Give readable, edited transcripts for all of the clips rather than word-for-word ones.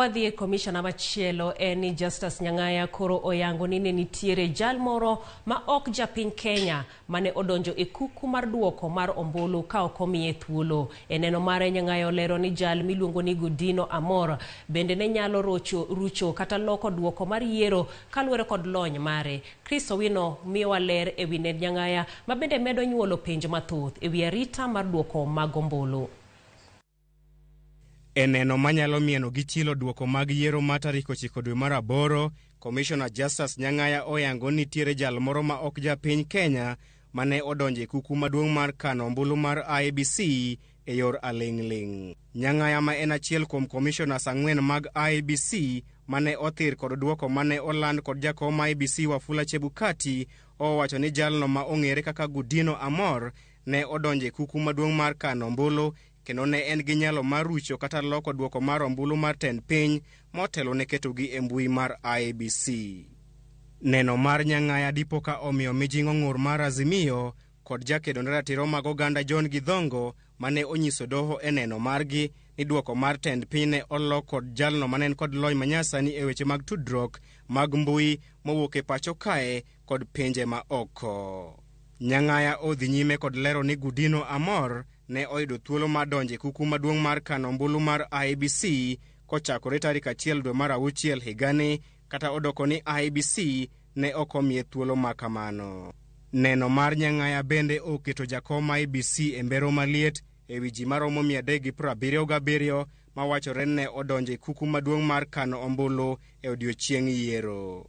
Ka wadhi e komishona machielo en ni Justus Nyang'aya koro oyango ni ne nitiere jal moro ma ok japiny Kenya mane odonjo e kuku mar duoko mar ombulu ka ok omiye thuolo. E neno mare Nyang'aya olero ni jal miluongo ni Gudino Amor bende ne nyalo rocho, rucho kata loko duoko mar yiero kaluwore kod lony mare. Chris Owino miyowa ler ewi nend Nyang'aya ma bende medo nyuolo penjo mathoth ewi arita mar duoko mag ombulu. E neno manyalo mieno gi chilo duoko mag yiero ma tarik 9 dwe mar aboro, Komishona Justus Nyang'aya oyango ni nitiere jal moro ma ok japiny Kenya mane odonjo e kuku maduong' mar kano ombulu mar IEBC e yor aling'ling'. Nyang'aya ma en achiel kuom commissioners 4 mag IEBC mane othir kod duoko mane oland kod jakom IEBC Wafula Chebukati owacho ni jalno ma ong'ere kaka Gudino Amor ne odonjo e kuku maduong' mar kano ombulu kendo ne en gi nyalo mar rucho kata loko duoko mar ombulu mar tend piny motelo ne ketogi e mbui mar IEBC. Neno mar Nyang'aya dipo ka omiyo mijing'o ng'ur mar Azimio kod jakedo ne ratiro mag oganda John Githongo mane onyiso doho e neno margi ni duoko mar tend piny ne olok kod jalno mane en kod lony manyasani e weche mag tudruok mag mbui mowuok e pacho kae kod pinje ma oko. Nyang'aya odhi nyime kod lero ni Gudino Amor ne oyudo thuolo mar donjo e kuku maduong' mar kano ombulu mar IEBC kochakore tarik 1 dwe mar auchiel higani kata odoko ni IEBC ne ok omiye thuolo ma kamano. Neno mar Nyang'aya bende oketo jakom IEBC e mbero maliet ewi ji maromo 377 mawachore ni ne odonjo e kuku maduong' mar kano ombulu e odiechieng' yiero.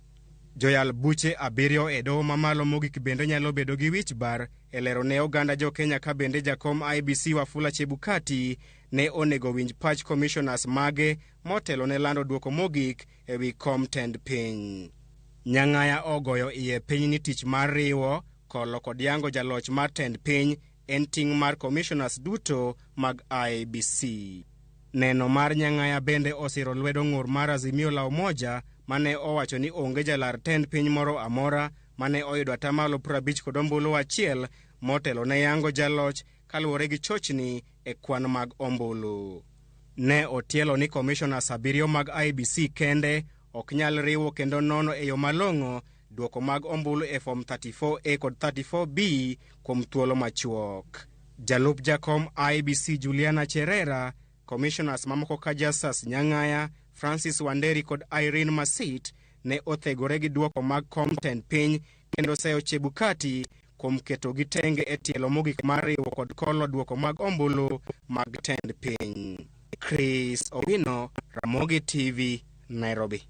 Joyal buche 7 e doho mamalo mogik bende nyalo bedo gi wich bar e lero ne oganda jo Kenya ka bende jakom IEBC Wafula Chebukati ne onego winj pach commissioners mage motelo ne lando duoko mogik ewi kom tend piny. Nyang'aya ogoyo iye piny ni tich mar riwo, kolo kod yango jaloch mar tend piny en ting' mar commissioners duto mag IEBC. Neno mar Nyang'aya bende osiro lwedo ng'ur mar Azimio la Umoja mane owacho ni onge jalar tend piny moro amora mane oyudo atamalo 50 kod ombulu achiel motelo ne yango jaloch kaluwore gi chochni e kwan mag ombulu. Ne otielo ni commissioners 7 mag IEBC kende ok nyal riwo kendo nono e yo malong'o duoko mag ombulu e form 34A kod 34B kuom thuolo machuok. Jalup jakom IEBC Juliana Cherera, commissioners mamoko ka Justus Nyang'aya, Francis Wanderi kod Irene Masit ne othegore gi duoko mag kom tend piny kendo seyo Chebukati kuom ketogi tenge e tielo mogik mar riwo kod kolo duoko mag ombulu mag tend piny. Chris Owino, Ramogi TV, Nairobi.